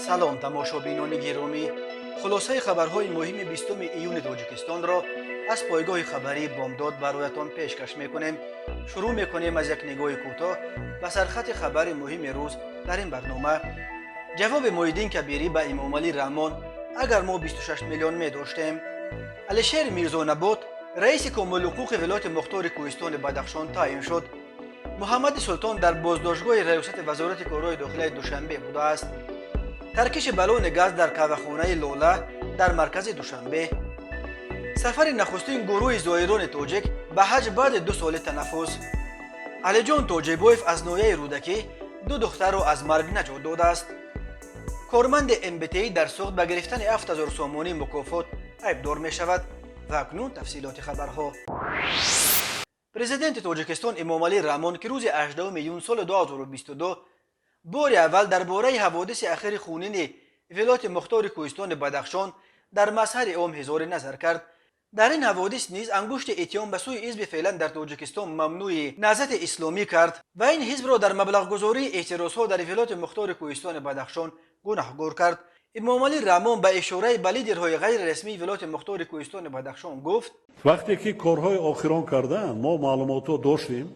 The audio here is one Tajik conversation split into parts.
Салом, тамошобинони гиромӣ. Хулосаи хабарҳои муҳими 20 июни Тоҷикистонро аз пойгоҳи хабарии «Бомдод» бароятон пешкаш мекунем. Шурӯъ мекунем аз як нигоҳи кӯтоҳ ба сархати хабари муҳими рӯз дар ин барнома. Ҷавоби Муҳиддин Кабирӣ ба Эмомалӣ Раҳмон: агар мо 26 миллион медоштем. Алишер Мирзонабот раиси комилҳуқуқи вилояти мухтори кӯҳистони Бадахшон таъин шуд. Муҳаммади Султон дар боздоштгоҳи раёсати Вазорати корҳои дохилаи Душанбе будааст. Таркиши баллони газ дар қаҳвахонаи «Лола» дар маркази Душанбе. Сафари нахустин гурӯҳи зоирони тоҷик ба ҳаҷ баъди 2 соли танаффус. Алиҷон Тоҷибоев аз ноҳияи Рӯдакӣ ду духтарро аз марг наҷот додааст. Корманди МБТИ дар Суғд ба гирифтани 7000 сомонӣ мукофот айбдор мешавад. Ва акнун тафсилоти хабарҳо. Президенти Тоҷикистон Эмомалӣ Раҳмон, ки рӯзи 18 июн соли 2022 бори аввал дар бораи ҳаводиси ахири хунини вилояти мухтори кӯҳистони Бадахшон дар мазҳари ом изҳори назар кард, дар ин ҳаводис низ ангушти иттиҳом ба сӯи ҳизби феълан дар Тоҷикистон мамнӯи Наҳзати Исломӣ кард ва ин ҳизбро дар маблағгузории эътирозҳо дар вилояти мухтори кӯҳистони Бадахшон гунаҳгор кард. Эмомалӣ Раҳмон ба ишораи ба лидерҳои ғайрирасмии вилояти мухтори кӯҳистони Бадахшон гуфт: Вақте ки корҳои охирон карданд, мо маълумотҳо доштем,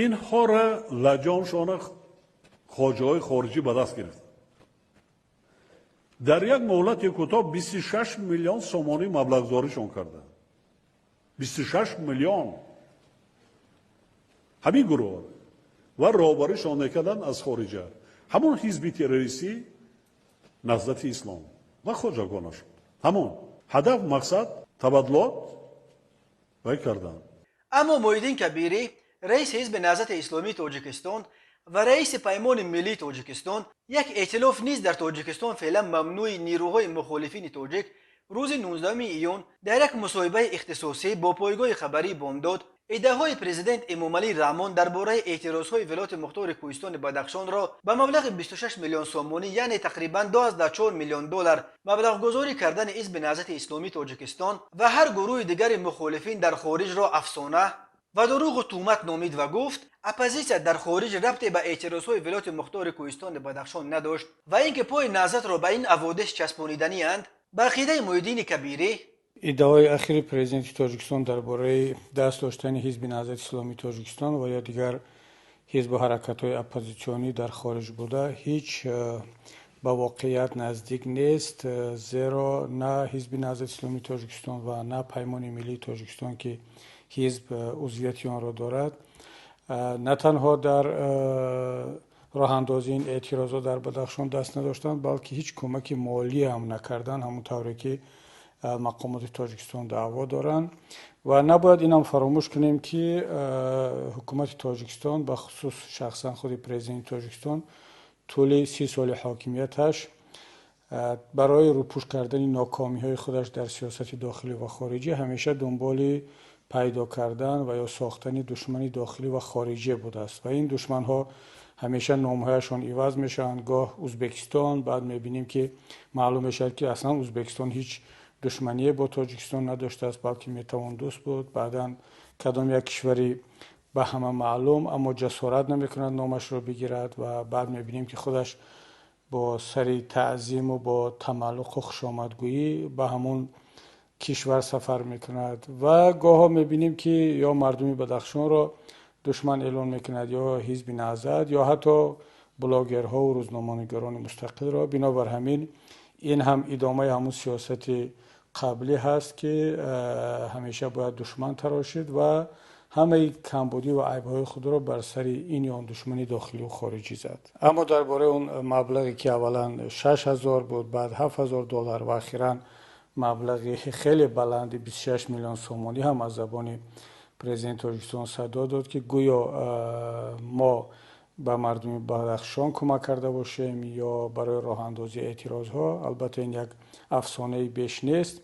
инҳоро лаҷомшона хоҷаҳои хориҷӣ ба даст гирифт. Дар як муҳлати кӯтоҳ 26 миллион сомонӣ маблағгузоришон карданд, 26 миллион. Ҳамин гурӯҳ ва роҳбаришон мекарданд аз хориҷа, ҳамон ҳизби террористӣ Наҳзати Ислом ва хоҷагонашон. Ҳамон ҳадаф, мақсад табаддулот вай карданд. Аммо Муҳиддин Кабирӣ, раиси ҳизби Наҳзати Исломии Тоҷикистон ва раиси Паймони миллии Тоҷикистон, як эътилоф низ дар Тоҷикистон феълан мамнӯи нерӯҳои мухолифини тоҷик, рӯзи 19 июн дар як мусоҳибаи ихтисосӣ бо пойгоҳи хабарии «Бомдод» иддаоҳои президент Эмомалӣ Раҳмон дар бораи эътирозҳои вилояти мухтори кӯҳистони Бадахшонро ба маблағи 26 миллион сомонӣ, яъне тақрибан 24 миллион доллар, маблағгузорӣ кардани ҳизби Наҳзати Исломии Тоҷикистон ва ҳар гурӯҳи дигари мухолифин дар хориҷро афсона ва дурӯғу туҳмат номид ва гуфт, оппозитсия дар хориҷ рабте ба эътирозҳои вилояти мухтори кӯҳистони Бадахшон надошт ва ин ки пои Наҳзатро ба ин ҳаводис часпониданианд. Ба ақидаи Муҳиддини Кабирӣ, Иддаои ахири президенти Тоҷикистон дар бораи даст доштани ҳизби Наҳзати Исломии Тоҷикистон ва ё дигар ҳизбу ҳаракатҳои оппозитсионӣ дар хориҷ буда ҳеҷ ба воқеият наздик нест, зеро на ҳизби Наҳзати Исломии Тоҷикистон ва на Паймони миллии Тоҷикистон, ки ҳизб узвияти онро дорад, на танҳо дар роҳандозии ин эътирозҳо дар Бадахшон даст надоштанд, балки ҳеҷ кӯмаки молӣ ҳам накарданд, ҳамон тавре ки мақомоти Тоҷикистон даъво доранд. Ва набояд инам фаромӯш кунем, ки ҳукумати Тоҷикистон, бахусус шахсан худи президенти Тоҷикистон, тӯли 30 соли ҳокимияташ барои рӯпӯш кардани нокомиҳои худаш дар сиёсати дохилӣ ва хориҷӣ ҳамеша дунболи пайдо кардан ва ё сохтани душмани дохилӣ ва хориҷӣ будааст. Ва ин душманҳо ҳамеша номҳояшон иваз мешаванд: гоҳ Узбекистон, баъд мебинем, ки маълум мешавад, ки аслан Узбекистон ҳеҷ душмание бо Тоҷикистон надоштааст, балки метавон дӯст буд. Баъдан кадом як кишвари ба ҳама маълум, аммо ҷасорат намекунад номашро бигирад. Ва баъд мебинем, ки худаш бо сари таъзиму бо тамаллуқу хушомадгӯӣ ба ҳамон кишвар сафар мекунад. Ва гоҳҳо мебинем, ки ё мардуми Бадахшонро душман эълон мекунад, ё ҳизби Наҳзат, ё ҳатто блогерҳову рӯзноманигорони мустақилро. Бинобар ҳамин ин ҳам идомаи ҳамун сиёсати қаблӣ ҳаст, ки ҳамеша бояд душман тарошид ва ҳамаи камбудӣ ва айбҳои худро бар сари ин ё он душмани дохилию хориҷӣ зад. Аммо дар бораи он маблағе, ки аввалан 6000 буд, баъд 7000 доллар ва охиран маблағи хеле баланди 26 миллион сомонӣ ҳам аз забони президенти Тоҷикистон садо дод, ки гӯё мо ба мардуми Бадахшон кӯмак карда бошем ё барои роҳандозии эътирозҳо, албатта, ин як афсонаи беш нест.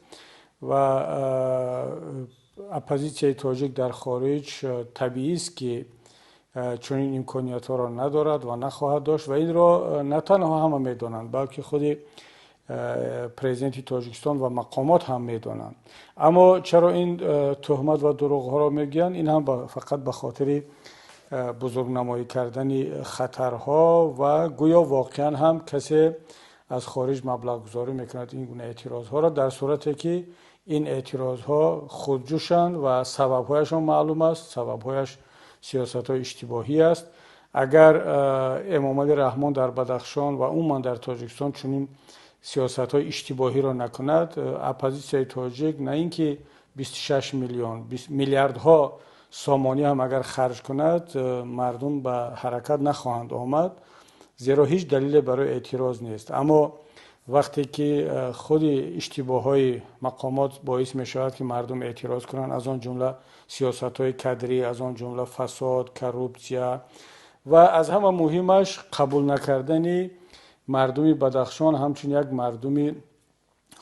Ва оппозитсияи тоҷик дар хориҷ табиист, ки чунин имкониятҳоро надорад ва нахоҳад дошт. Ва инро на танҳо ҳама медонанд, балки худи президенти Тоҷикистон ва мақомот ҳам медонанд. Аммо чаро ин туҳмат ва дурӯғҳоро мегӯянд? Ин ҳам фақат ба хотири бузургнамоӣ кардани хатарҳо ва гӯё воқеан ҳам касе аз хориҷ маблағгузорӣ мекунад ин гуна эътирозҳоро, дар сурате ки ин эътирозҳо худҷӯшанд ва сабабҳояшон маълум аст, сабабҳояш сиёсатҳои иштибоҳӣ аст. Агар Эмомалӣ Раҳмон дар Бадахшон ва умуман дар Тоҷикистон чунин сиёсатҳои иштибоҳиро накунад, оппозитсияи тоҷик на ин ки 26 миллион, миллиардҳо сомонӣ ҳам агар харҷ кунад, мардум ба ҳаракат нахоҳанд омад, зеро ҳеҷ далеле барои эътироз нест. Аммо вақте ки худи иштибоҳҳои мақомот боис мешавад, ки мардум эътироз кунанд, аз он ҷумла сиёсатҳои кадрӣ, аз он ҷумла фасод, коррупсия ва аз ҳама муҳимаш қабул накардани мардуми Бадахшон ҳамчун як мардуми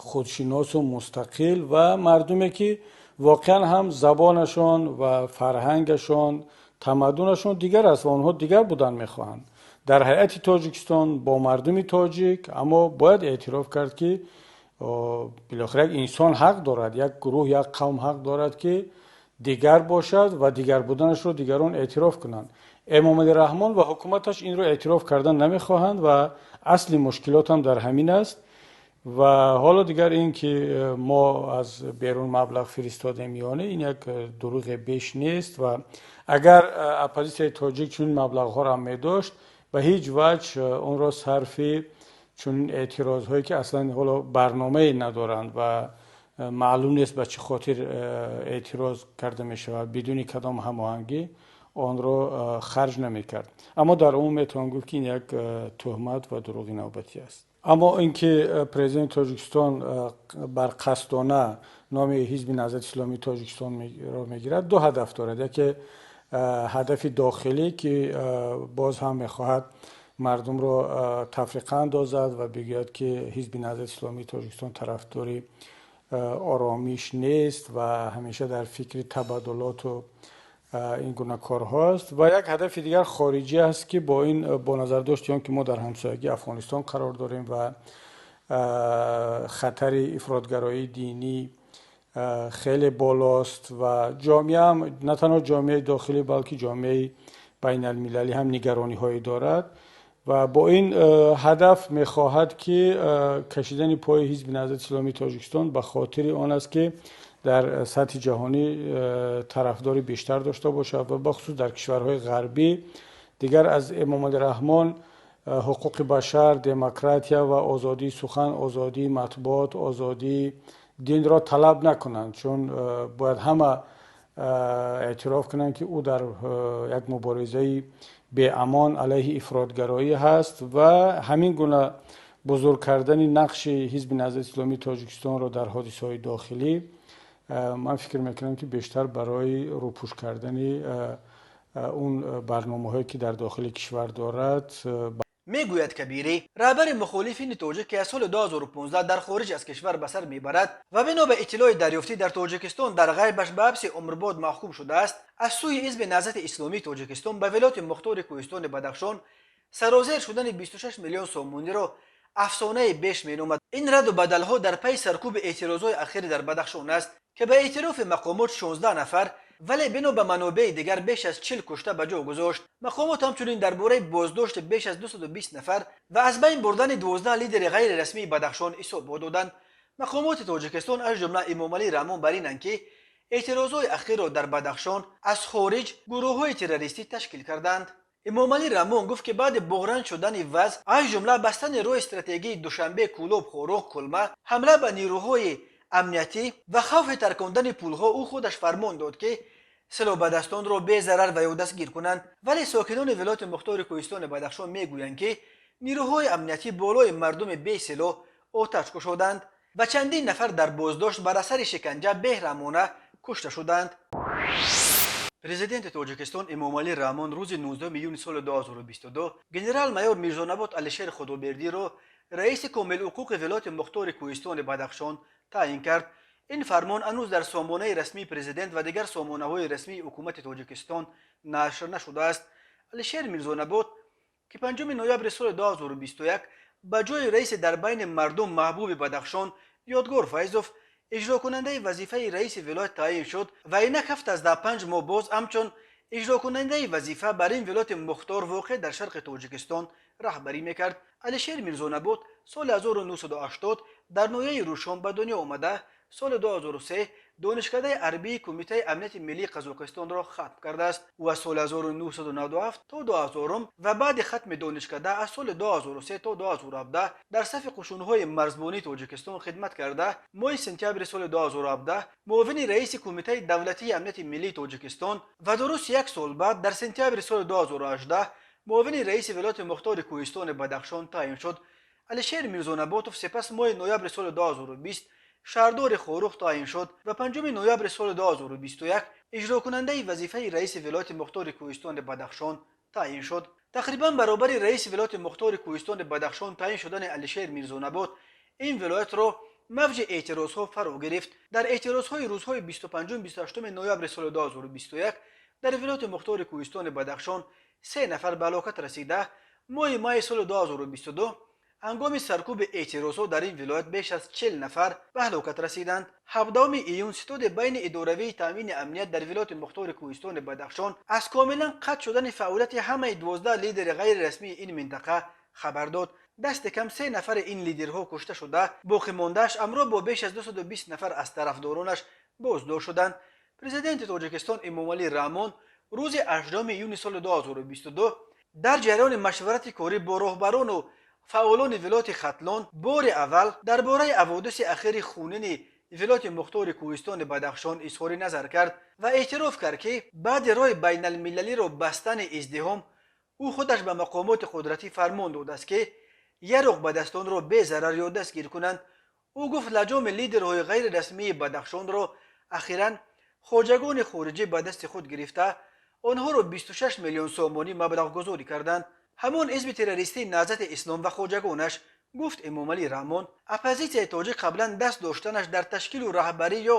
худшиносу мустақил ва мардуме ки воқеан ҳам забонашон ва фарҳангашон, тамаддунашон дигар аст ва онҳо дигар будан мехоҳанд. Дар ҳайати Тоҷикистон бо мардуми тоҷик, аммо бояд эътироф кард, ки билохира як инсон ҳақ дорад, як гурӯҳ, як қавм ҳақ дорад, ки дигар бошад ва дигар буданашро дигарон эътироф кунанд. Эмомалӣ Раҳмон ва ҳукуматаш инро эътироф кардан намехоҳанд ва асли мушкилот ҳам дар ҳамин аст. Ва ҳоло дигар ин ки мо аз берун маблағ фиристодем ё не, ин як дурӯғе беш нест ва агар оппозитсияи тоҷик чунин маблағҳоро ҳам медошт, ба ҳеҷ ваҷҳ онро сарфи чунин эътирозҳое ки аслан ҳоло барномае надоранд ва маълум нест ба чӣ хотир эътироз карда мешавад, бидуни кадом ҳамоҳангӣ онро харҷ намекард. Аммо дар умум метавон гуфт, ки ин як туҳмат ва дурӯғи навбатӣ аст. Аммо ин ки президенти Тоҷикистон барқасдона номи Ҳизби Наҳзати Исломии Тоҷикистонро мегирад, ду ҳадаф дорад. Яке ҳадафи дохилӣ, ки боз ҳам мехоҳад мардумро тафриқа андозад ва бигӯяд, ки Ҳизби Наҳзати Исломии Тоҷикистон тарафдори оромиш нест ва ҳамеша дар фикри табаддулоту ин гуна корҳоаст. Ва як ҳадафи дигар хориҷӣ аст, ки бо ин бо назардошти он ки мо дар ҳамсоягии Афғонистон қарор дорем ва хатари ифротгароии динӣ хеле болост ва ҷомеа ҳам, на танҳо ҷомеаи дохилӣ, балки ҷомеаи байналмилалӣ ҳам нигарониҳое дорад ва бо ин ҳадаф мехоҳад, ки кашидани пои Ҳизби Наҳзати Исломии Тоҷикистон ба хотири он аст, ки дар сатҳи ҷаҳонӣ тарафдори бештар дошта бошад ва бахусус дар кишварҳои ғарбӣ дигар аз Эмомалӣ Раҳмон ҳуқуқи башар, демократия ва озодии сухан, озодии матбуот, озодии динро талаб накунанд, чун бояд ҳама эътироф кунанд, ки ӯ дар як муборизаи беамон алайҳи ифротгароӣ ҳаст ва ҳамин гуна бузург кардани нақши Ҳизби Наҳзати Исломии Тоҷикистонро дар ҳодисаҳои дохилӣ ман фикр мекунам, ки бештар барои рӯпӯш кардани он барномаҳое ки дар дохили кишвар дорад. Мегӯяд Кабирӣ, раҳбари мухолифини тоҷик, ки аз соли 2015 дар хориҷ аз кишвар ба сар мебарад ва бино ба иттилои дарёфтӣ дар Тоҷикистон дар ғайбаш ба ҳабси умрбод маҳкум шудааст, аз сӯи Ҳизби Наҳзати Исломии Тоҷикистон ба Вилояти Мухтори Кӯҳистони Бадахшон сарозер шудани 26 миллион сомониро афсонаи беш меномад. Ин раду бадалҳо дар пайи саркӯби эътирозҳои ахири дар Бадахшон аст, ки ба эътирофи мақомот 16 нафар, вале бино ба манобеи дигар беш аз 40 кушта ба ҷо гузошт. Мақомот ҳамчунин дар бораи боздошти беш аз 220 нафар ва аз байн бурдани 12 лидери ғайрирасмии Бадахшон ҳисобот доданд. Мақомоти Тоҷикистон, аз ҷумла Эмомалӣ Раҳмон, бар инанд, ки эътирозҳои ахирро дар Бадахшон аз хориҷ гурӯҳҳои террористӣ ташкил карданд. Эмомалӣ Раҳмон гуфт, ки баъди буғранҷ шудани вазъ, аз ҷумла бастани роҳи стратегии Душанбе, Кӯлоб, Хоруғ, Кулма, ҳамла ба нерӯҳои амниятӣ ва хавфи таркондани пулҳо, ӯ худаш фармон дод, ки силоҳбадастонро безарар ва ё дастгир кунанд. Вале сокинони Вилояти Мухтори Кӯҳистони Бадахшон мегӯянд, ки нерӯҳои амниятӣ болои мардуми бесилоҳ оташ кушоданд ва чандин нафар дар боздошт бар асари шиканҷа беҳрамона кушта шуданд. Президенти Тоҷикистон Эмомалӣ Раҳмон рӯзи 19 июни соли 2022 генерал-майор Мирзонабот Алишер Худобердиро раиси комилҳуқуқи Вилояти Мухтори Кӯҳистони Бадахшон таъин кард. Ин фармон ҳанӯз дар сомонаи расмии президент ва дигар сомонаҳои расмии ҳукумати Тоҷикистон нашр нашудааст. Алишер Мирзонабот, ки 5 ноябри соли 2021 ба ҷои раиси дар байни мардум маҳбуби Бадахшон Ёдгор Файзов иҷрокунандаи вазифаи раиси вилоят таъин шуд ва инак 75 моҳ боз ҳамчун иҷрокунандаи вазифа бар ин вилояти мухтор воқеъ дар шарқи Тоҷикистон раҳбарӣ мекард. Алишер Мирзонабот соли 1980 дар ноҳияи Рӯшон ба дунё омада, соли 2003 Донишкадаи ҳарбии Кумитаи амнияти миллии Қазоқистонро хатм кардааст. Ӯ аз соли 1997 то 2000 ва баъди хатми донишкада аз соли 2003 то 2017 дар сафи қушунҳои марзбонии Тоҷикистон хидмат карда, моҳи сентябри соли 2017 муовини раиси Кумитаи давлатии амнияти миллии Тоҷикистон ва дуруст як сол баъд, дар сентябри соли 2018, муовини раиси вилояти мухтори Кӯҳистони Бадахшон таъин шуд. Алишер Мирзонаботов сипас моҳи ноябри соли 2020 шаҳрдори Хоруғ таъин шуд ва 5 ноябри соли 2021 иҷрокунандаи вазифаи раиси вилояти мухтори Кӯҳистони Бадахшон таъин шуд. Тақрибан баробари раиси вилояти мухтори Кӯҳистони Бадахшон таъин шудани Алишер Мирзонабот, ин вилоятро мавҷи эътирозҳо фаро гирифт. Дар эътирозҳои рӯзҳои 25-28 ноябри соли 2021 дар вилояти мухтори Кӯҳистони Бадахшон се нафар ба ҳалокат расида, моҳи майи соли 2022 ҳангоми саркӯби эътирозҳо дар ин вилоят беш аз 40 нафар ба ҳалокат расиданд. 17 июн ситоди байни идоравии таъмини амният дар вилояти мухтори Кӯҳистони Бадахшон аз комилан қатъ шудани фаъолияти ҳамаи 12 лидери ғайрирасмии ин минтақа хабар дод. Дасти кам се нафари ин лидерҳо кушта шуда, боқимондааш ҳамроҳ бо беш аз 220 нафар аз тарафдоронаш боздошт шуданд. Президенти Тоҷикистон Эмомалӣ Раҳмон рӯзи 8 июни соли 2022 дар ҷараёни машварати корӣ бо роҳбарону фаъолони вилояти Хатлон бори аввал дар бораи ҳаводиси ахири хунини вилояти мухтори Кӯҳистони Бадахшон изҳори назар кард ва эътироф кард, ки баъди роҳи байналмилалиро бастани издиҳом ӯ худаш ба мақомоти қудратӣ фармон додааст, ки яроқ ба дастонро безарар ё дастгир кунанд. Ӯ гуфт, лаҷоми лидерҳои ғайрирасмии Бадахшонро ахиран хоҷагони хориҷӣ ба дасти худ гирифта, онҳоро 26 миллион сомонӣ маблағгузорӣ карданд. Ҳамон ҳизби террористии Наҳзати Ислом ва хоҷагонаш, гуфт Эмомалӣ Раҳмон. Оппозитсияи тоҷик қаблан даст доштанаш дар ташкилу раҳбарӣ ё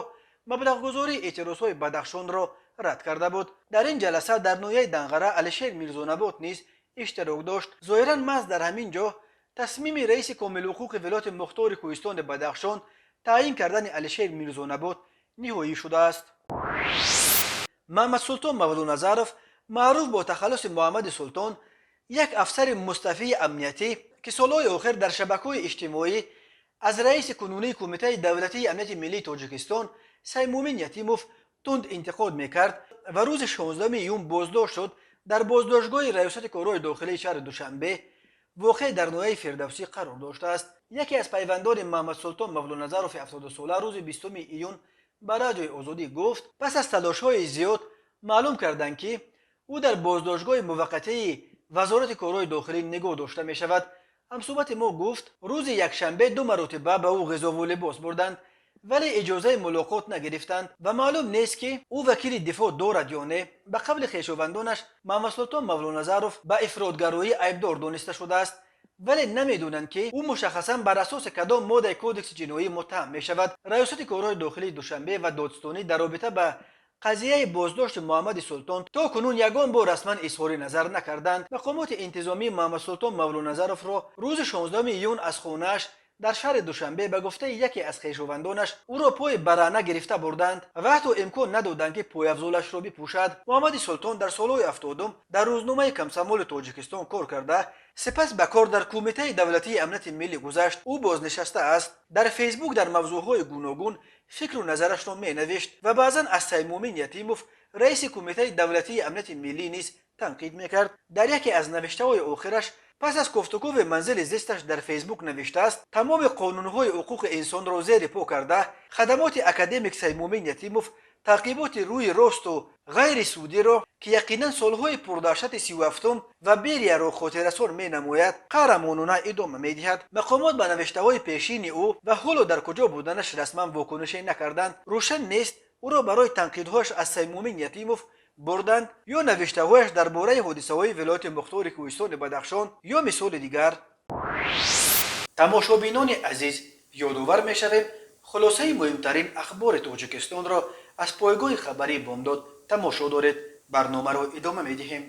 маблағгузории эътирозҳои Бадахшонро рад карда буд. Дар ин ҷаласа дар ноҳияи Данғара Алишер Мирзонабот низ иштирок дошт. Зоҳиран, маҳз дар ҳамин ҷо тасмими раиси комилҳуқуқи вилояти мухтори Кӯҳистони Бадахшон таъин кардани Алишер Мирзонабот ниҳоӣ шудааст. Муҳаммадсултон Мавлоназаров, маъруф бо тахаллуси Муҳаммади Султон, як афсари мустафии амниятӣ, ки солҳои охир дар шабакаҳои иҷтимоӣ аз раиси кунунии Кумитаи давлатии амнияти миллии Тоҷикистон Саймумин Ятимов тунд интиқод мекард ва рӯзи 16 июн боздошт шуд, дар боздоштгоҳи Раёсати корҳои дохилии шаҳри Душанбе, воқеъ дар ноҳияи Фирдавсӣ, қарор доштааст. Яке аз пайвандони Муҳаммадсултон Мавлоназарови 70сола рӯзи 20 июн ба Радиои Озодӣ гуфт, пас аз талошҳои зиёд маълум карданд, ки ӯ дар боздоштгоҳи муваққатии Вазорати корҳои дохилӣ нигоҳ дошта мешавад. Ҳамсӯҳбати мо гуфт, рӯзи якшанбе ду маротиба ба ӯ ғизову либос бурданд, вале иҷозаи мулоқот нагирифтанд ва маълум нест, ки ӯ вакили дифоъ дорад ё не. Ба қавли хешовандонаш, Муҳаммадсултон Мавлоназаров ба ифротгароӣ айбдор дониста шудааст, вале намедонанд, ки ӯ мушаххасан бар асоси кадом моддаи Кодекси ҷиноӣ муттаҳам мешавад. Раёсати корҳои дохилии Душанбе ва додстонӣ дар робита ба қазияи боздошти Муҳаммади Султон то кунун ягон бор расман изҳори назар накарданд. Мақомоти интизомӣ Муҳаммадсултон Мавлоназаровро рӯзи 16 июн аз хонааш дар шаҳри Душанбе, ба гуфтаи яке аз хешовандонаш, ӯро пои бараҳна гирифта бурданд ва ҳатто имкон надоданд, ки пойафзолашро бипӯшад. Муҳаммади Султон дар солҳои 70-ум дар рӯзномаи Комсомоли Тоҷикистон кор карда, сипас ба кор дар Кумитаи давлатии амнияти миллӣ гузашт. Ӯ бознишаста аст. Дар Фейсбук дар мавзӯъҳои гуногун фикру назарашро менавишт ва баъзан аз Саймумин Ятимов, раиси Кумитаи давлатии амнияти миллӣ, низ танқид мекард. Дар яке аз навиштаҳои охираш пас аз кофтукови манзили зисташ дар Фейсбук навиштааст: «Тамоми қонунҳои ҳуқуқи инсонро зери по карда, хадамоти академик Саймумин Ятимов таъқиботи рӯи росту ғайри судиро, ки яқинан солҳои пурдаҳшати 37-ум ва Берияро хотиррасон менамояд, қаҳрамонона идома медиҳад». Мақомот ба навиштаҳои пешини ӯ ва ҳоло дар куҷо буданаш расман вокунише накарданд. Рӯшан нест, ӯро барои танқидҳояш аз Саймумин Ятимов бурданд ё навиштаҳояш дар бораи ҳодисаҳои вилояти мухтори Кӯҳистони Бадахшон ё мисоли дигар. Тамошобинони азиз, ёдовар мешавем, хулосаи муҳимтарин ахбори Тоҷикистонро аз пойгоҳи хабарии Бомдод тамошо доред. Барномаро идома медиҳем.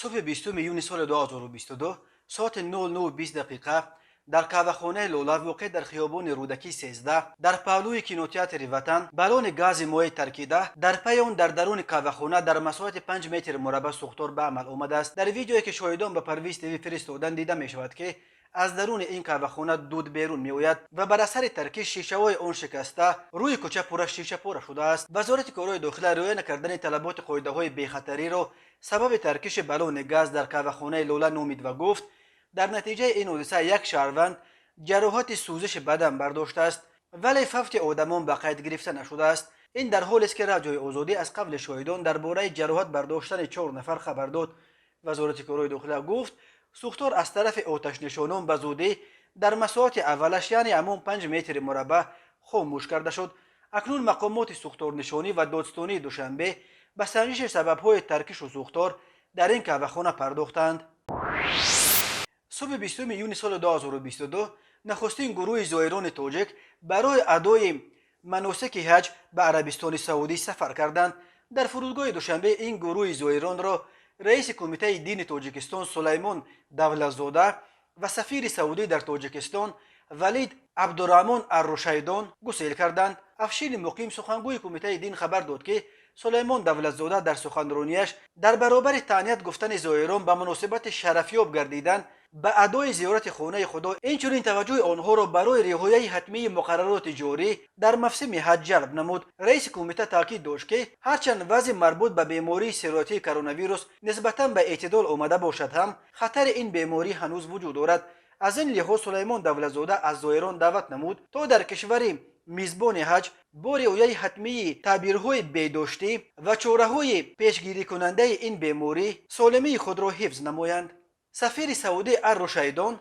Субҳи 20 июни соли 2022 соати 00:20 Дар қаҳвахонаи Лола, воқеъ дар хиёбони Рӯдакӣ 13, дар паҳлӯи кинотеатри Ватан, баллони гази моеъ таркида, дар пайи он дар даруни қаҳвахона дар масоҳати 5 метри мураббаъ сӯхтор ба амал омадааст. Дар видеое, ки шоҳидон ба Парвиз ТВ фиристоданд, дида мешавад, ки аз даруни ин қаҳвахона дуд берун меояд ва бар асари таркиш шишаҳои он шикаста, рӯи кӯча пурра шишапора шудааст. Вазорати корҳои дохила риоя накардани талаботи қоидаҳои бехатариро сабаби таркиши баллони газ дар қаҳвахонаи Лола номид ва гуфт, дар натиҷаи ин ҳодиса як шаҳрванд ҷароҳати сӯзиши бадан бардоштааст, вале фавти одамон ба қайд гирифта нашудааст. Ин дар ҳолест, ки Радиои Озодӣ аз қавли шоҳидон дар бораи ҷароҳат бардоштани 4 нафар хабар дод. Вазорати корҳои дохила гуфт, сӯхтор аз тарафи оташнишонон ба зудӣ дар масоҳати аввалаш, яъне ҳамон 5 метри мураббаъ, хомӯш карда шуд. Акнун мақомоти сӯхторнишонӣ ва додстонии Душанбе ба санҷиши сабабҳои таркишу сӯхтор дар ин қаҳвахона пардохтанд. Субҳи 20 июни соли 2022 нахустин гурӯҳи зоирони тоҷик барои адои маносики ҳаҷ ба Арабистони Саудӣ сафар карданд. Дар фурудгоҳи Душанбе ин гурӯҳи зоиронро раиси Кумитаи дини Тоҷикистон Сулаймон Давлатзода ва сафири Саудӣ дар Тоҷикистон Валид Абдураҳмон Аррушайдон гусел карданд. Афшини Муқим, сухангӯи Кумитаи дин, хабар дод, ки Сулаймон Давлатзода дар суханрониаш дар баробари таъният гуфтани зоирон ба муносибати шарафёб гардидан ба адои зиёрати хонаи Худо, инчунин таваҷҷӯҳи онҳоро барои риояи ҳатмии муқаррароти ҷорӣ дар мавсими ҳаҷ ҷалб намуд. Раиси кумита таъкид дошт, ки ҳарчанд вазъи марбут ба бемории сироятии коронавирус нисбатан ба эътидол омада бошад ҳам, хатари ин беморӣ ҳанӯз вуҷуд дорад. Аз ин лиҳоз Сулаймон Давлатзода аз зоирон даъват намуд, то дар кишвари мизбони ҳаҷ бо риояи ҳатмии таъбирҳои беҳдоштӣ ва чораҳои пешгирикунандаи ин беморӣ солимии худро ҳифз намоянд. Сафири Саудӣ Аррушайдон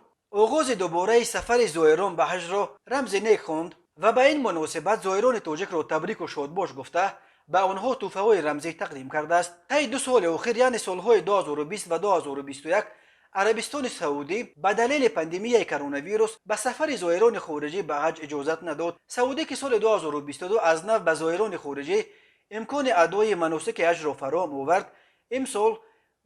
оғози дубораи сафари зоирон ба ҳаҷро рамзи нек хонд ва ба ин муносибат зоирони тоҷикро табрику шодбош гуфта, ба онҳо тӯҳфаҳои рамзӣ тақдим кардааст. Таи 2 соли охир, яъне солҳои 2020 ва 2021, Арабистони Саудӣ ба далели пандемияи коронавирус ба сафари зоирони хориҷӣ ба ҳаҷ иҷозат надод. Саудӣ, ки соли 2022 аз нав ба зоирони хориҷӣ имкони адои маносики ҳаҷро фароҳам овард, имсол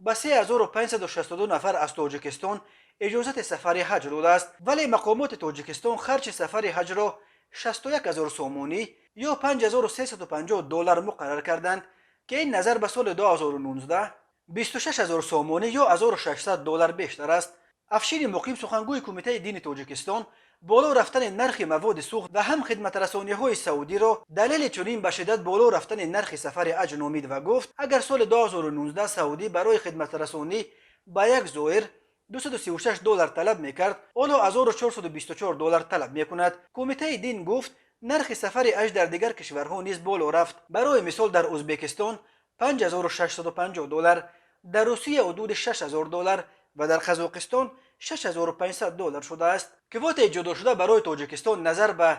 ба 3562 нафар аз Тоҷикистон иҷозати сафари ҳаҷ додааст. Вале мақомоти Тоҷикистон харҷи сафари ҳаҷро 61 ҳазор сомонӣ ё 5350 доллар муқаррар карданд, ки ин назар ба соли 2019 26 ҳазор сомонӣ ё 1600 доллар бештар аст. Афшини Муқим, сухангӯи Кумитаи дини Тоҷикистон, боло рафтани нархи маводи сӯхт ва ҳам хидматрасониҳои саудиро далели чунин ба шиддат боло рафтани нархи сафари ҳаҷ номид ва гуфт, агар соли 2019 Саудӣ барои хидматрасонӣ ба як зоир 236 доллар талаб мекард, ҳоло 1424 доллар талаб мекунад. Кумитаи дин гуфт, нархи сафари ҳаҷ дар дигар кишварҳо низ боло рафт. Барои мисол, дар Ӯзбекистон 5650 доллар, дар Русия ҳудуди 6000 доллар ва дар Қазоқистон 6500 доллар шудааст. Квотаи ҷудошуда барои Тоҷикистон назар ба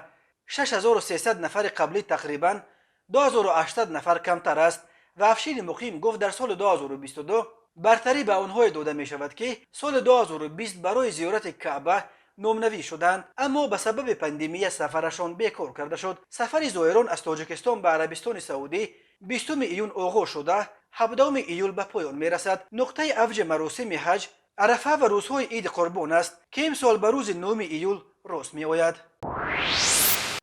6300 нафари қаблӣ тақрибан 2800 нафар камтар аст ва Афшини Муқим гуфт, дар соли 2022 бартарӣ ба онҳое дода мешавад, ки соли 2020 барои зиёрати Каъба номнавис шуданд, аммо ба сабаби пандемия сафарашон бекор карда шуд. Сафари зоирон аз Тоҷикистон ба Арабистони Саудӣ 20 июн оғоз шуда, 17 июл ба поён мерасад. Нуқтаи авҷи маросими ҳаҷ Арафа ва рӯзҳои Иди Қурбон аст, ки имсол ба рӯзи 9 июл рост меояд.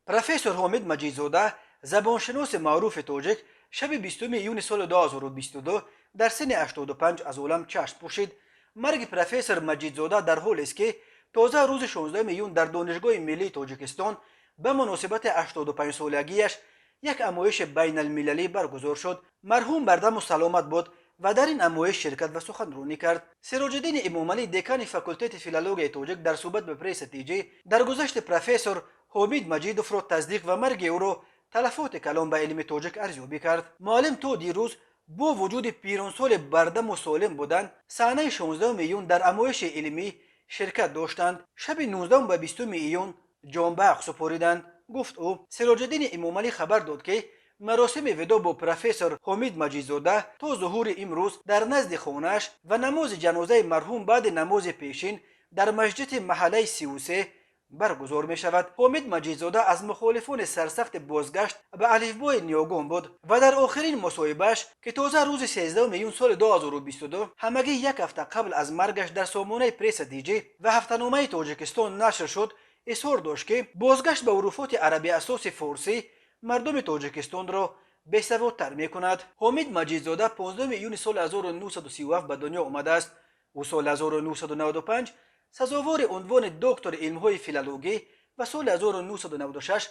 Профессор Ҳомид Маҷидзода, забоншиноси маъруфи тоҷик, шаби 20 июни соли 2022 дар синни 85 аз олам чашм пӯшид. Марги профессор Маҷидзода дар ҳолест, ки тоза рӯзи 16 июн дар Донишгоҳи миллии Тоҷикистон ба муносибати 85-солагиаш як амоиши байналмилалӣ баргузор шуд. Марҳум бардаму саломат буд ва дар ин амоиш ширкат ва суханронӣ кард. Сироҷиддини Эмомалӣ, декани факултети филологияи тоҷик, дар суҳбат ба Пресса Тҷ даргузашти профессор Ҳомид Маҷидовро тасдиқ ва марги ӯро талафоти калон ба илми тоҷик арзёбӣ кард. Муаллим то дирӯз бо вуҷуди пиронсоли бардаму солим будан саҳнаи 16 июн дар амоиши илмӣ ширкат доштанд. Шаби 19 ба 20 июн ҷон ба ҳақ супориданд, гуфт ӯ. Сироҷиддини Эмомалӣ хабар дод, ки маросими видо бо профессор Ҳомид Маҷидзода то зуҳури имрӯз дар назди хонааш ва намози ҷанозаи марҳум баъди намози пешин дар масҷиди маҳаллаи 33 Баргузор мешавад. Ҳомид Маҷидзода аз мухолифони сарсахти бозгашт ба алифбои ниёгон буд ва дар охирин мусоҳибааш, ки тоза рӯзи 13 июн соли 2022, ҳамагӣ як ҳафта қабл аз маргаш, дар сомонаи Пресса Диҷи ва ҳафтаномаи Тоҷикистон нашр шуд, изҳор дошт, ки бозгашт ба ҳуруфоти арабиасоси форсӣ мардуми Тоҷикистонро бесаводтар мекунад. Ҳомид Маҷидзода 15 июни соли 1937 ба дунё омадааст. Ӯ соли 1995 сазовори унвони доктори илмҳои филологӣ ва соли 1996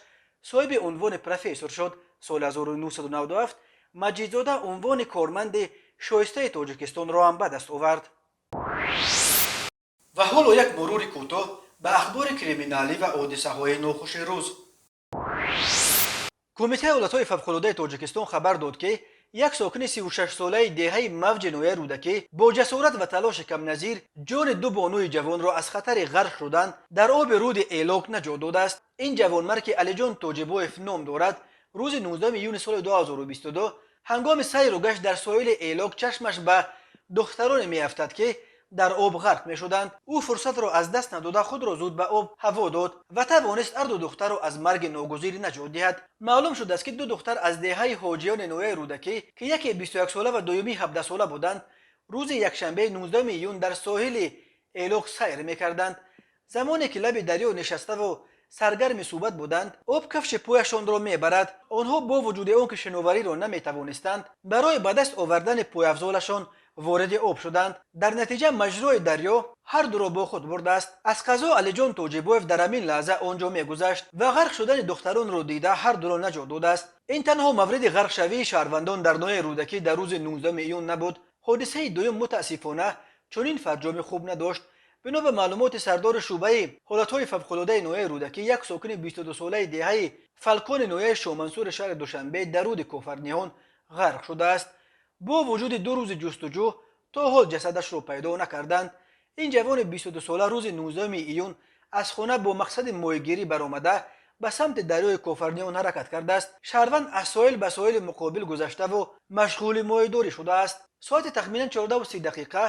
соҳиби унвони профессор шуд. Соли 1997 Маҷидзода унвони корманди шоистаи Тоҷикистонро ҳам ба даст овард. Ва ҳоло як мурури кӯтоҳ ба ахбори криминалӣ ва ҳодисаҳои нохуши рӯз. Кумитаи ҳолатҳои фавқулодаи Тоҷикистон хабар дод, ки як сокини 36-солаи деҳаи Мавҷи ноҳияи Рӯдакӣ бо ҷасорат ва талоши камназир ҷони ду бонуи ҷавонро аз хатари ғарқ шудан дар оби руди Элок наҷот додааст. Ин ҷавонмард, ки Алиҷон Тоҷибоев ном дорад, рӯзи 19 июни соли 2022 ҳангоми сайру гашт дар соҳили Элок чашмаш ба духтароне меафтад, ки дар об ғарқ мешуданд. Ӯ фурсатро аз даст надода, худро зуд ба об ҳаво дод ва тавонист ҳарду духтарро аз марги ногузир наҷот диҳад. Маълум шудааст, ки ду духтар аз деҳаи Ҳоҷиёни ноҳияи Рӯдакӣ, ки яке 21-сола ва дуюмӣ 17-сола буданд, рӯзи якшанбеи 19 июн дар соҳили Элок сайр мекарданд. Замоне ки лаби дарё нишаставу саргарми суҳбат буданд, об кафши пояшонро мебарад. Онҳо бо вуҷуди он ки шиновариро наметавонистанд, барои ба даст овардани пойафзолашон вориди об шуданд. Дар натиҷа маҷрои дарё ҳар дуро бо худ бурдааст. Аз қазо Алиҷон Тоҷибоев дар ҳамин лаҳза он ҷо мегузашт ва ғарқ шудани духтаронро дида, ҳар дуро наҷот додааст. Ин танҳо мавриди ғарқшавии шаҳрвандон дар ноҳияи Рӯдакӣ дар рӯзи 19 июн набуд. Ҳодисаи дуюм, мутаассифона, чунин фарҷоми хуб надошт. Бино ба маълумоти сардори шӯъбаи ҳолатҳои фавқулодаи ноҳияи Рӯдакӣ, як сокини 22-солаи деҳаи Фалкони ноҳияи Шомансури шаҳри Душанбе дар руди Кофарниҳон ғарқ шудааст. Бо вуҷуди 2 рӯзи ҷустуҷӯ то ҳол ҷасадашро пайдо накарданд. Ин ҷавони 22-сола рӯзи 19 июн аз хона бо мақсади моҳигирӣ баромада, ба самти дарёи Кофарниҳон ҳаракат кардааст. Шаҳрванд аз соҳил ба соҳили муқобил гузаштаву машғули моҳидорӣ шудааст. Соати тахминан 14:30 дақиқа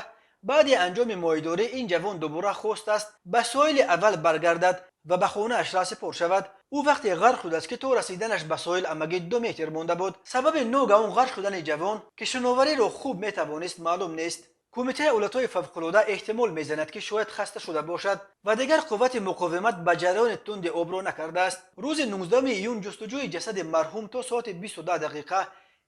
баъди анҷоми моҳидорӣ ин ҷавон дубора хостааст ба соҳили аввал баргардад ва ба хонааш раҳсипор шавад. Ӯ вақте ғарқ шудааст, ки то расиданаш ба соҳил ҳамагӣ 2 метр монда буд. Сабаби ногаҳон ғарқ шудани ҷавон, ки шиновариро хуб метавонист, маълум нест. Кумитаи ҳолатҳои фавқулода эҳтимол мезанад, ки шояд хаста шуда бошад ва дигар қуввати муқовимат ба ҷараёни тунди обро накардааст. Рӯзи 19 июн ҷустуҷӯи ҷасади марҳум то соати 20 дақиқа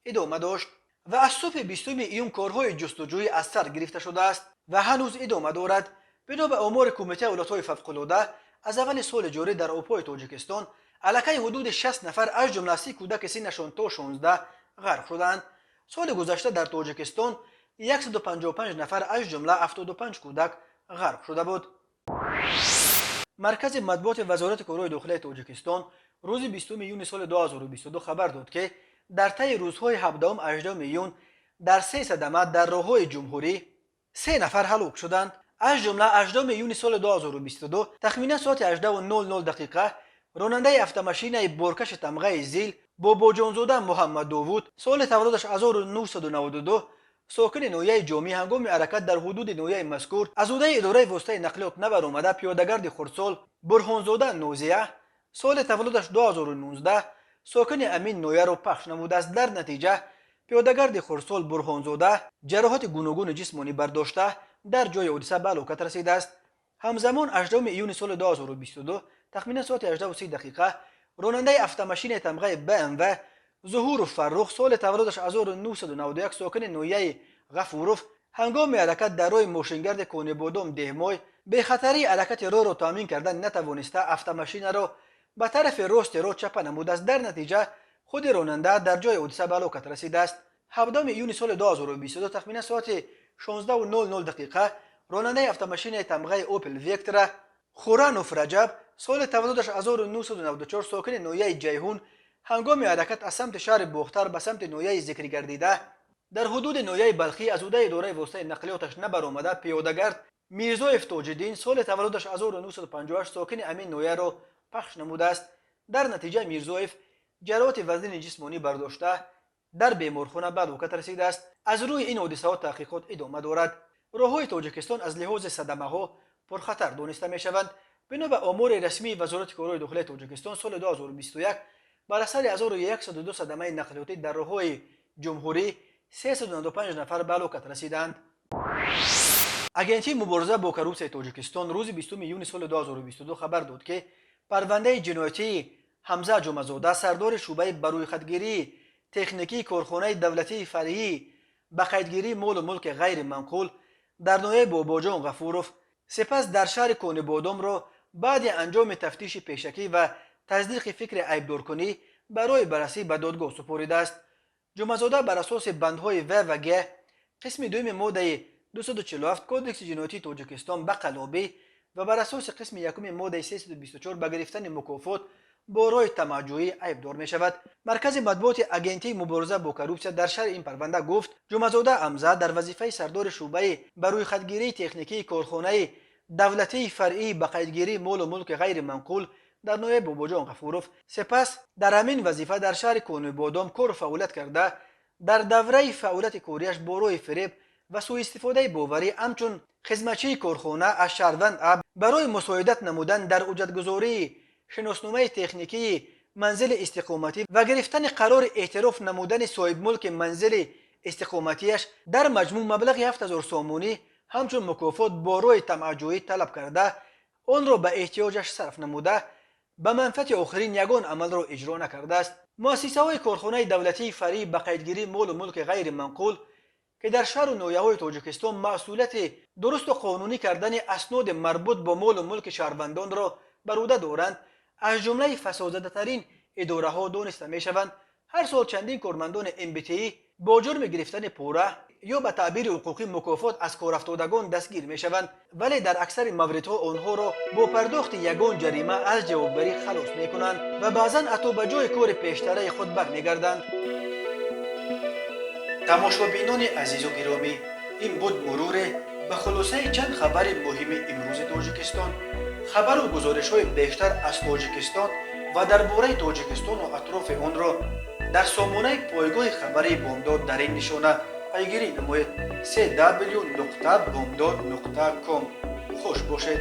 идома дошт ва аз субҳи 20 июн корҳои ҷустуҷӯӣ аз сар гирифта шудааст ва ҳанӯз идома дорад. Бино ба омори Кумитаи ҳолатҳои фавқулода, аз аввали соли ҷорӣ дар обҳои Тоҷикистон аллакай ҳудуди 60 нафар, аз ҷумла 30 кӯдаки синнашон то 16, ғарқ шуданд. Соли гузашта дар Тоҷикистон 155 нафар, аз ҷумла 75 кӯдак, ғарқ шуда буд. Маркази матбуоти Вазорати корҳои дохилаи Тоҷикистон рӯзи 20 июни соли 2022 хабар дод, ки дар таи рӯзҳои 17-18 июн дар се садама дар роҳҳои ҷумҳурӣ се нафар ҳалок шуданд. Аз ҷумла 18 июни соли 2022 тахминан соати 18:00 дақиқа ронандаи автомашинаи боркаши тамғаи ЗИЛ Бобоҷонзода Муҳаммаддовуд, соли таваллудаш 1992, сокини ноҳияи Ҷомӣ, ҳангоми ҳаракат дар ҳудуди ноҳияи мазкур аз ҳудаи идораи воситаи нақлиёт набаромада, пиёдагарди хурдсол Бурҳонзода Нозия, соли таваллудаш 2019, сокини ҳамин ноҳияро пахш намудааст. Дар натиҷа пиёдагарди хурдсол Бурҳонзода ҷароҳати гуногуни ҷисмонӣ бардошта, дар ҷои ҳодиса ба ҳалокат расидааст. Ҳамзамон 18 июни соли 2022 тахминан соати 18:30 дақиқа ронандаи автомашинаи тамғаи БМВ Зуҳуров Фаррух, соли таваллудаш 1991, сокини ноҳияи Ғафуров, ҳангоми ҳаракат дар роҳи мошингарди Конибодом Деҳмой бехатарии ҳаракати роҳро таъмин кардан натавониста, автомашинаро ба тарафи рости роҳ чапа намудааст. Дар натиҷа худи ронанда дар ҷои ҳодиса ба ҳалокат расидааст. 17 июни соли 2022 тахминан соати 16:00 дақиқа ронандаи автомашинаи тамғаи Опел Вектра Хуранов Раҷаб, соли таваллудаш 1994, сокини ноҳияи Ҷайҳун, ҳангоми ҳаракат аз самти шаҳри Бохтар ба самти ноҳияи зикргардида дар ҳудуди ноҳияи Балхӣ аз ҳудаи идораи воситаи нақлиёташ набаромада, пиёдагард Мирзоев Тоҷиддин, соли таваллудаш 1958, сокини ҳамин ноҳияро пахш намудааст. Дар натиҷа Мирзоев ҷароҳати вазнини ҷисмонӣ бардошта, дар беморхона ба ҳалокат расидааст. Аз рӯи ин ҳодисаҳо таҳқиқот идома дорад. Роҳҳои Тоҷикистон аз лиҳози садамаҳо пурхатар дониста мешаванд. Бино ба омори расмии Вазорати корҳои дохилии Тоҷикистон, соли 2021 бар асари 1102 садамаи нақлиётӣ дар роҳҳои ҷумҳурӣ 395 нафар ба ҳалокат расиданд. Агентии мубориза бо коррупсияи Тоҷикистон рӯзи 20 июни соли 2022 хабар дод, ки парвандаи ҷиноятии Ҳамза Ҷумъазода, сардори шӯъбаи барӯйхатгирии техникии корхонаи давлатии фаръии ба қайдгирии молу мулки ғайриманқул дар ноҳияи Бобоҷон Ғафуров, сипас дар шаҳри Конибодомро баъди анҷоми тафтиши пешакӣ ва тасдиқи фикри айбдоркунӣ барои баррасӣ ба додгоҳ супоридааст. Ҷумъазода бар асоси бандҳои В ва Г қисми дуюми моддаи 247 Кодекси ҷиноятии Тоҷикистон ба қаллобӣ ва бар асоси қисми якуми моддаи 324 ба гирифтани мукофот бо роҳи тамаъҷӯӣ айбдор мешавад. Маркази матбуоти Агентии мубориза бо коррупсия дар шарҳи ин парванда гуфт: Ҷумъазода Ҳамза дар вазифаи сардори шӯъбаи барӯйхатгирии техникии корхонаи давлатии фаръии ба қайдгирии молу мулки ғайриманқул дар ноҳияи Бобоҷон Ғафуров, сипас дар ҳамин вазифа дар шаҳри Конибодом кору фаъолият карда, дар давраи фаъолияти кориаш бо роҳи фиреб ва сӯистифодаи боварӣ ҳамчун хизматчии корхона аз шаҳрванд А барои мусоидат намудан дар ҳуҷҷатгузории шиносномаи техникии манзили истиқоматӣ ва гирифтани қарори эътироф намудани соҳибмулки манзили истиқоматиаш дар маҷмӯъ маблағи 7000 сомонӣ ҳамчун мукофот бо роҳи тамаъҷӯӣ талаб карда, онро ба эҳтиёҷаш сарф намуда, ба манфиати охирин ягон амалро иҷро накардааст. Муассисаҳои корхонаи давлатии фаръии ба қайдгирии молу мулки ғайриманқул, ки дар шаҳру ноҳияҳои Тоҷикистон масъулияти дурусту қонунӣ кардани асноди марбут бо молу мулки шаҳрвандонро бар ӯҳда доранд, аз ҷумлаи фасодзадатарин идораҳо дониста мешаванд. Ҳар сол чандин кормандони МБТИ бо ҷурми гирифтани пора ё ба таъбири ҳуқуқӣ мукофот аз корафтодагон дастгир мешаванд, вале дар аксари мавридҳо онҳоро бо пардохти ягон ҷарима аз ҷавобгарӣ халос мекунанд ва баъзан ҳатто ба ҷои кори пештараи худ бармегарданд. Тамошобинони азизу гиромӣ, ин буд муруре ба хулосаи чанд хабари муҳими имрӯзи Тоҷикистон. Хабару гузоришҳои бештар аз Тоҷикистон ва дар бораи Тоҷикистону атрофи онро дар сомонаи пойгоҳи хабарии Бомдод дар ин нишона пайгирӣ намоед: cw.bomdod.com. Хуш бошед.